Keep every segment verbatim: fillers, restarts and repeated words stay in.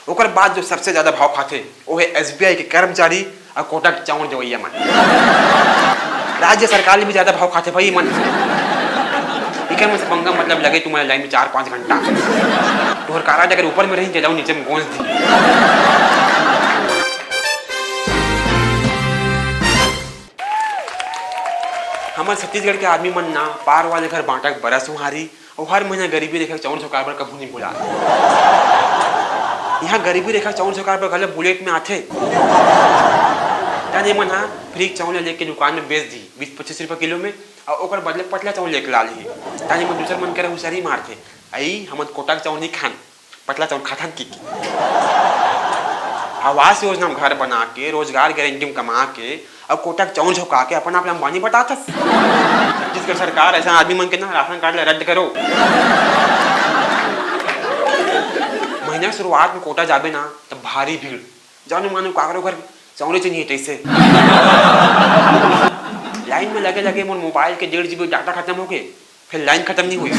ओकर बाद जो सबसे ज्यादा भाव खाथे, वो है एसबीआई के कर्मचारी अउ कोटा के चाउर जवइया मन। राज्य सरकार ले भी ज्यादा भाव खाथे भाई मन। इकर मन से पंगा मतलब लगे तुम्हारे लाइन में चार पाँच घंटा। तोहर कारड अगर ऊपर में रही, जलाऊ नीचे में गोंज दी। हमर छत्तीसगढ़ के आदमी मन ना पार वाले घर बांटा के बरस उहारी, अउ हर महीना गरीबी रेखा के चाउर झोंकाए बर कभू नहीं भुला। यहाँ गरीबी रेखा के चाउर झोंकाए बर घलो बुलेट में आथे। तने मन हा फ्री के चाउर लेके दुकान में बेच दी बीस पच्चीस रुपया किलो में, अउ ओकर बदले पतला चाउर लेके ला लिही। तने मन दूसर मन करा हुसियारी मारथे, "आई, हमन कोटा के चाउर नहीं खान, पतला चाउर खाथन" की, की। आवास योजना में घर बना के, रोजगार गारंटी में कमा के, अब कोटा के चाउर झोंका के अपन आप ला अंबानी बताथस। छत्तीसगढ़ सरकार, ऐसा आदमी मन के ना राशन कार्ड ला रद्द करो। महीना के शुरुआत में कोटा जाबे ना, तब भारी भीड़। जानो मानो काकरो घर चाउरे च नहीं है तैसे। लाइन में लगे लगे मोर मोबाइल के डेढ़ जीबी डाटा खत्म हो गए, फिर लाइन खत्म नहीं हुई।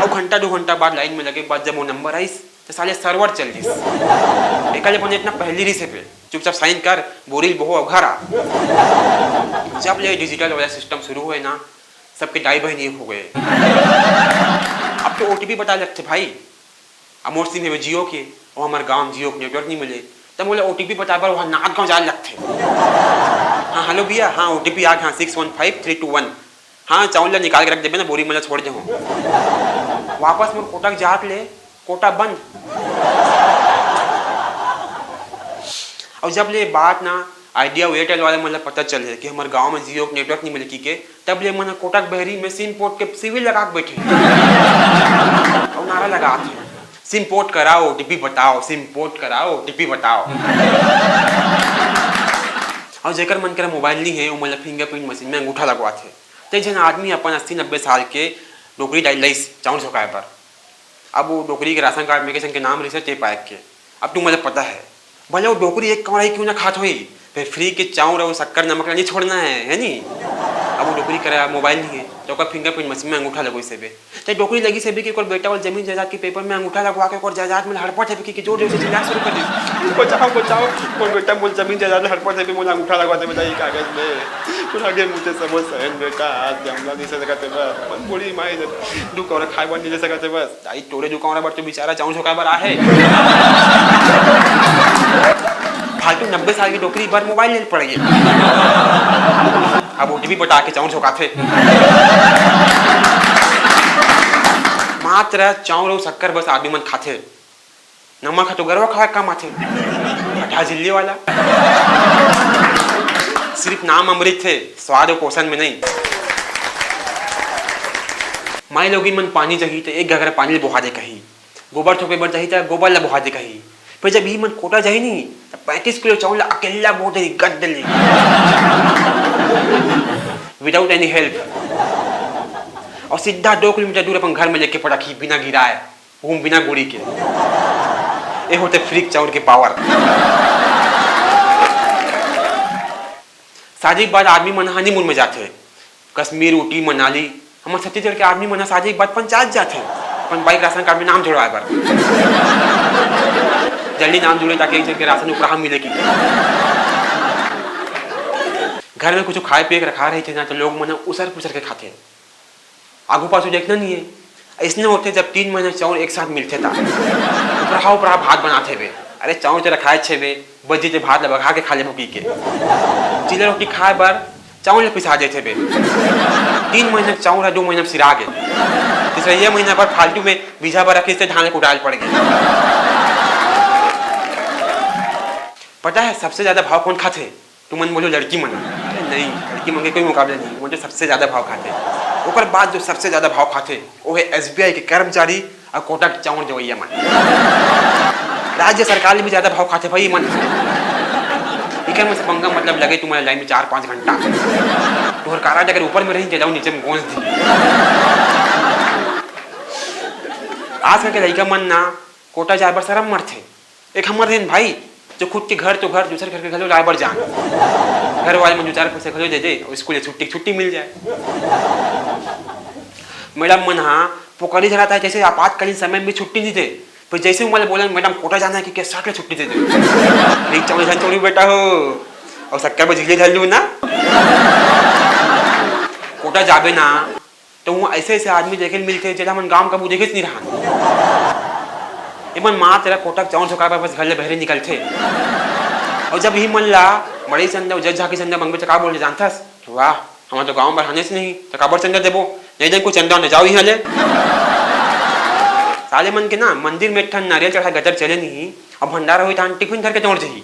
अउ घंटा दो घंटा बाद लाइन में लगे बाद जब वो नंबर आइस, तो साले सर्वर चल दिस। एकर ले बने इतना पहली रही से पे, चुपचाप साइन कर, बोरी ल बोहो अउ घर आ। जब ले डिजिटल वाला सिस्टम शुरू हुए ना, सबके दाई बहन ये हो गए। अब तो ओटीपी बता लगते भाई। अब मोर सिम है जियो के, अउ हमर गांव में जियो के नेटवर्क नहीं मिले, तब मोला ओटीपी बताए बर वहाँ नाथ गांव जाए लगथे। हाँ, हेलो भैया, हाँ, ओटीपी आ गया, six one five three two one. हाँ, चाउर ला निकाल के रख देबे ना, बोरी में ला छोड़ दे हूँ। वापस मोर कोटा के जात ले, कोटा बंद। अउ जब ले बात ना आइडिया अउ एयरटेल वाले मन ला पता चले कि हमर गांव में जियो के नेटवर्क नहीं मिले की के, तब ले मन कोटा के बहरी में सिम पोर्ट के सीवी लगा के बैठे। अउ नारा लगात हे, "सिम पोर्ट कराओ, ओटीपी बताओ, सिम पोर्ट कराओ, ओटीपी बताओ।" अउ जेकर मन करा मोबाइल नहीं है, वो मन ला फिंगरप्रिंट मशीन में अंगूठा लगवात हे। ते झन आदमी अपन अस्सी नब्बे साल के डोकरी डाल लइस चाउर झोंकाए बर। अब वो डोकरी के राशन कार्ड में किसन के नाम रहिस हे, ते पाए के। अब तुम मतलब पता है, भले वो डोकरी एक कौड़ा ही क्यों ना खात होई, फिर फ्री के चाउर अउ शक्कर नमक ला नहीं छोड़ना है, है नी? अब वो डोकरी करा मोबाइल नहीं है, तो ओकर फिंगरप्रिंट मशीन में अंगूठा लगोइस हेबे। ते डोकरी लगिस हेबे कि ओकर बेटा वाला जमीन जायदाद के पेपर में अंगूठा लगवा के ओकर जायदाद में हड़पत हेबे कि, कि जोर जोर से चिल्लाए शुरू कर दिस, "बचाओ, बचाओ, मोर बेटा मोर जमीन जायदाद में हड़पत हेबे, मोला अंगूठा लगवा दे बेटा, ये कागज में।" पूरा आगे मुझे समझ सहन बेटा, आज जमला नहीं से लगा ते बस, मन बूढ़ी माई ने दू कौड़ा खाए बर नहीं दे सकत हे बस। दाई, तोरे दू कौड़ा बर तो बेचारा चाउर झोंकाए बर आहे। फालतू नब्बे साल की डोकरी बर मोबाइल ले पड़ गई। अब ओटीपी पटा के चाउर झोंकाथे। मात्र चाउर अउ शक्कर बस आदमी मन खाथे। नमक ह तो गरवा खाए काम आथे। फटा झिल्ली वाला। सिर्फ नाम अमृत थे, स्वाद अउ पोषण में नहीं। माई लोगिन मन पानी चाही त एक घाघरा पानी ल बोहा दे कही, गोबर थोपे बर चाही त गोबर ल बोहा दे कही। फिर जब इही मन कोटा जाही नहीं, त पैंतीस किलो चाउर ल अकेल्ला बोह दे, गद ले। Without any help। अउ सीधा दो किलोमीटर दूर अपन घर में लेके पटकही बिना गिराए। घूम बिना गोड़ी के। ए होथे फ्री के चाउर के पावर। शादी के बाद आदमी मन हनीमून में जाथे, कश्मीर, ऊटी, मनाली। हमर छत्तीसगढ़ के आदमी मन ह शादी के बाद पंचायत जाथे, अपन बाइक राशन कार्ड में नाम जुड़वाए बर। जल्दी नाम जुड़े, ताकि एक झन के राशन उपराहा मिले की। घर में कुछ खाए पिए के रखा रहिथे ना, तो लोग मन ह उसर पुसर के खाथे। आगू पाछू देखना नहीं है। अइसने होथे, जब तीन महीना चाउर एक साथ मिलथे ता उपराहा उपराहा भात बनाथे बे। अरे, चाउर ते रखाए छे बे, बची ते भात ल बघा के खा लेबो की के। चीला रोटी खाए बर चाउर ल पिसा देथे बे। तीन महीना के चाउर ह दो महीना में सिरा गे। तीसरा ये महीना भर फालतू में बीजा बर रखिस ते धान ल कुटाए ल पड़ गे। पता है सबसे ज्यादा भाव कौन खाथे? तुमन बोलो लड़की मन। अरे नहीं, लड़की मन के कोई मुकाबला नहीं, वो तो सबसे ज्यादा भाव खाथे। ओकर बाद जो सबसे ज्यादा भाव खाथे, वो है एसबीआई के कर्मचारी अउ कोटा के चाउर जवैया मन। राज्य सरकार ले भी ज्यादा भाव खाथे भाई ये मन। इकर मन से पंगा मतलब लगे तुम्हारे लाइन में चार पाँच घंटा। तोहर कारड अगर ऊपर में रही, जलाऊ नीचे में गोंज दी। आजकल के लइका मन ना कोटा जाए बर शरम मरथे। एक हमर दिन भाई, जो खुद के घर तो घर, दूसर घर के घलो लाए बर जान। घर वाले मन दू चार पैसा घलो दे दे, अउ स्कूल ले छुट्टी, छुट्टी मिल जाए। मैडम मन हा पोकरी धरात हे, जैसे आपातकालीन समय में भी छुट्टी नहीं दे, फिर जैसे ही मैं बोला, "मैडम, कोटा जाना है कि क्या?" सट ले छुट्टी दे दे। नहीं, चौड़ी धन चौड़ी बेटा हो, और शक्कर में झिल्ली धर लूँ ना। कोटा जाबे ना, तो वो ऐसे ऐसे आदमी देखे मिलते, जेला मन गांव कभू देखे नहीं रहा। ये मन माँ तेरा कोटा के चावल झोंका बस घर ले बहरे निकलते। और जब ही मन ला बड़ी चंदा, जज झाकी चंदा मंगबे तो का बोले जानथस? वाह, हमर तो गांव बर हनेच नहीं, त काबर चंदा देबो? नहीं दे कुछ चंदा न जाओ इहाँ ले। साले मन के ना मंदिर में एक ठन नारियल चढ़ा गदर चले नहीं, अब भंडारा होई तहान टिफिन धर के दौड़ जही।